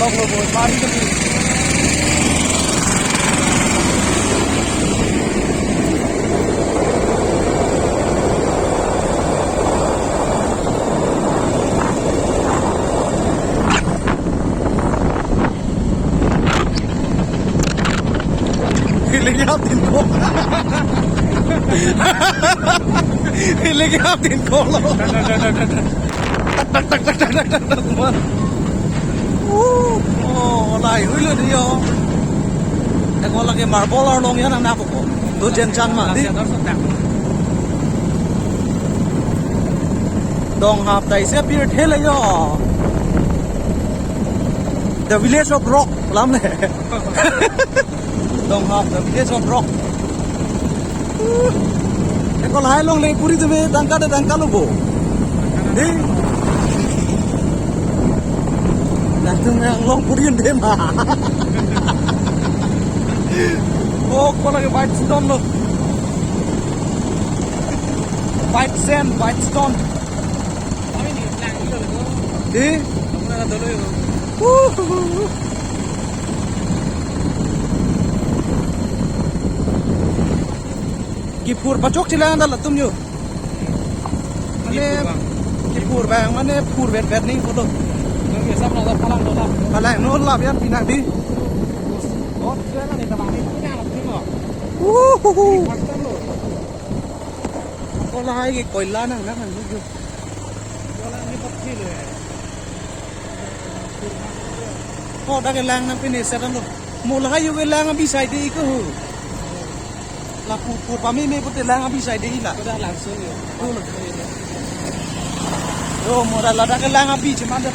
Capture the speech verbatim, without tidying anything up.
Lok lo, boy, mari ke. Hiling hap din ko. Hiling hap din ko lo. Tak, tak, tak, tak, tak, tak, tak, tak, man. Uh, oh, lai, hui lo di yo. Ako lagi marble arlong ya nang napo ko. Do jen chan ma, di? Donghap ta isi apirthe le yo. The Village of Rock, lam le. Donghap, The Village of Rock. Uh, ako lahai longle puri tumi tangka de tangka lo bo. Di. Latum yang long puri undem ha. Oh, ako lagi white stone lo. White sand, white stone. Di? Wuhuhu. Kiphur pachok chelang ta latum yo. Mane kiphur bang. Kiphur bang, mane phur vet vet ning photo. Nang ke sam na phalang do na. Phalang no la biar pinak di. Oh, dia na ni tabang ni punya anak ni lo. Wuhuhu. Pastor lo. Ako lahai ke koila nang nang nang yo. Koila ni pati lo ya. Oh, dak kelang nang pine setan lo. Mo lahai yo kelang abi side de ko. La pu pu pami me pute lang abi side de la. Ko dak langsung yo. Ko lo. Yo, mo dak la dak kelang abi cuman dak.